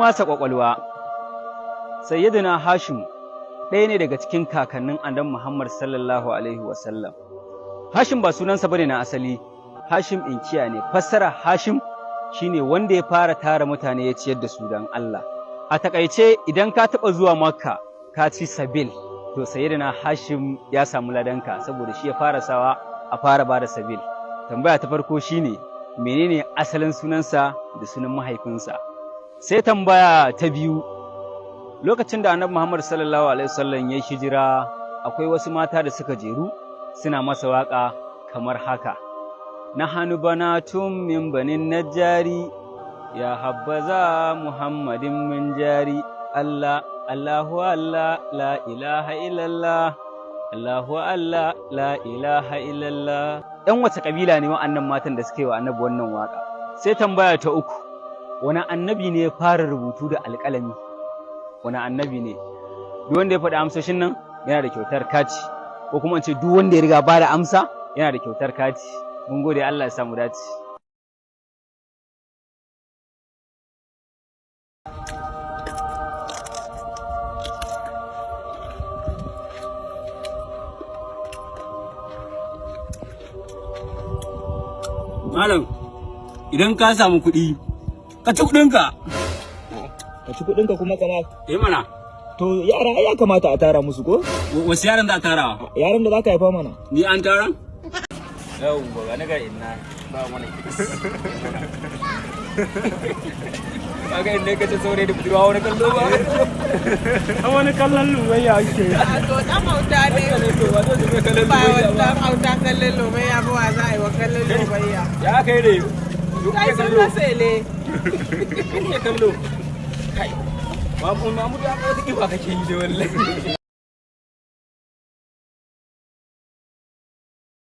Wasa kwakwalwa. Sayyidina Hashim ɗaya ne daga cikin kakannin Annabi Muhammad sallallahu alaihi wasallam. Hashim ba sunansa bane na asali, Hashim inkiya ne. Fassara Hashim shine wanda ya fara tara mutane ya ciyar da su don Allah. A takaice, idan ka taɓa zuwa Makka ka ci sabil, to Sayyidina Hashim ya samu ladanka, saboda shi ya fara sawa a fara bada sabil. Tambaya ta farko shine, menene asalin sunansa da sunan mahaifinsa? Sai tambaya ta biyu, lokacin da Annabi Muhammad sallallahu alaihi wasallam ya hijira, akwai wasu mata da suka jeru suna masa waka kamar haka: Nahanu banatun min banin najjari, ya habbaza Muhammadin min jari, Allah Allahu Allah, la ilaha illallah, Allahu Allah, la ilaha illallah. Ɗan wace kabila ne wa'annan matan da suka yi wa Annabi wannan waka? Sai tambaya ta uku, wani annabi ne ya fara rubutu da alƙalami? Wani annabi ne? Duk wanda ya faɗi amsoshin nan yana da kyautar kati, ko kuma in ce duk wanda ya riga ba da amsa yana da kyautar kati. Mun gode, Allah ya samu dace. Malam, idan ka samu kuɗi, ka ci kuɗinka. Ka ci kuɗinka kuma kama? Eh mana. To yara ai ya kamata a tara musu ko? Wasu yaran za a tara? Yaran da za ka haifa mana. Ni an tara? Yawwa, ga ga inna ba mana kids. Kaga inda kace saurayi da budurwa wani kallo ba. Wani kallon luwayya ake. To dan auta ne. To wato su mai kallon Ba luwayya wa ba. dan auta kallon luwayya ba, wa za a yi wa kallon luwayya? Ya kai ne. Duk Kai ke sun kallo. rasa le. Duk ke kallo. Kai. Mamu, Mamu, ya wata kiba kake yi da wallahi.